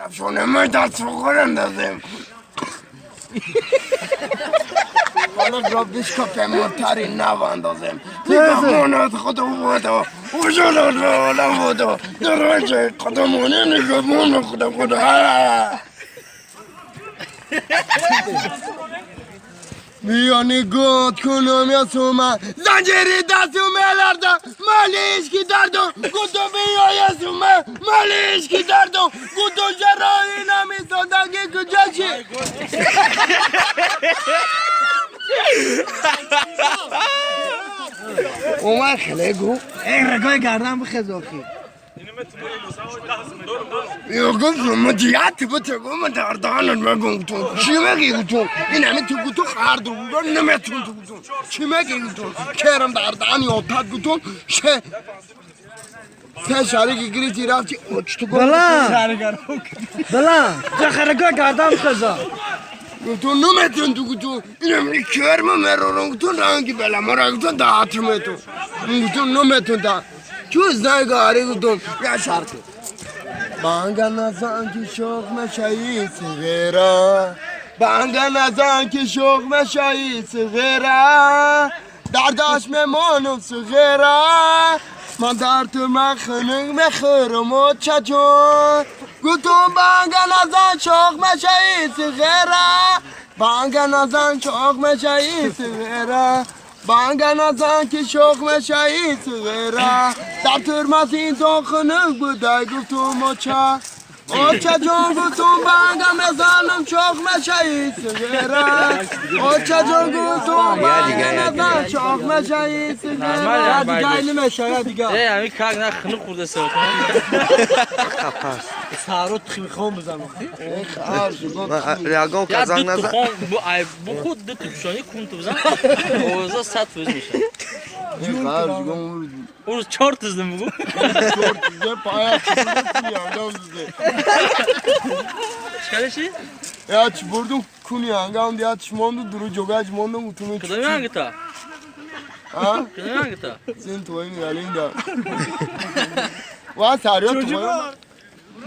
افشونه دست بخورم دادم. حالا گرابش کپه موتری نواندازم. نگاه خودو بودو. وجود رو بودو. دروژه قدمونه نگاه خودو خودو. بیا نگاه کنم یا سوما زنجیری دستم الاردا مالیش کی دردم گفتم بیا یا سوما مالیش کی دردم گفتم چرا اینا میسادگی کجا چی اومد خیلی گو ای رگای گردن بخیز آخی یا گفتم مدیعت بتگم دردانت مگم تو چی میگی تو این همه تو گفتم خرد بودن نمیتون تو گفتم چی میگی تو کرم دردان یا تاد گفتم شه سه شاری که گریتی رفتی اوچ تو گفتم بلا بلا رگای گردن بخیز گفتم نمیتون تو گفتم این همه کرم مرورم گفتم رنگی بلا مرا گفتم داتم تو گفتم نمیتون دا چوز نگاری گفتم یا شرطی بانگا نزن که شوق مشایی صغیره بانگا نزن که شوق مشایی صغیره درداش میمانم صغیره من در تو مخنگ مخورم و چجون گفتم بانگا نزن شوق مشایی صغیره بانگا نزن شوق مشایی صغیره بانگا نزن که شوق مشایی صغیره در ترمز این تو خنک بوده گفتم آچه آچه جان گفتم بانگا مزنم شوق مشایی صغیره آچه جان گفتم بانگا نزن شوق مشایی صغیره دیگه اینو مشایی دیگه ای همین کاک نه خنک خورده سر سارو تخمی خون بزنم یگان کزنگ نزن بخود دو تپشانی کن تو بزن اوزا 100% میشه اون 4 تزدم بگو 4 تزده پایا چی چیکارشی؟ یا چی بردم کنی هنگام دیا چی ماندو درو جوگاج ماندم اتومه کدوم هنگتا؟ ها؟ کدوم هنگتا؟ سین تو این یالیندا وا ساریو تو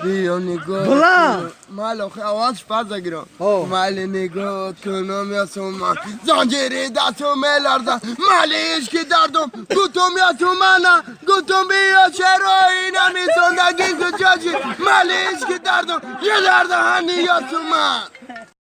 بیا نگاه بلا مال آخه آواز فاز گیرم مال نگاه کنم یا سوما زنجیری دستم الاردا مالیش کی دردم گفتم یا سومانا گفتم بیا چرا اینا میسوندگی کجاجی مالیش کی دردم یه درد هنی یا سوما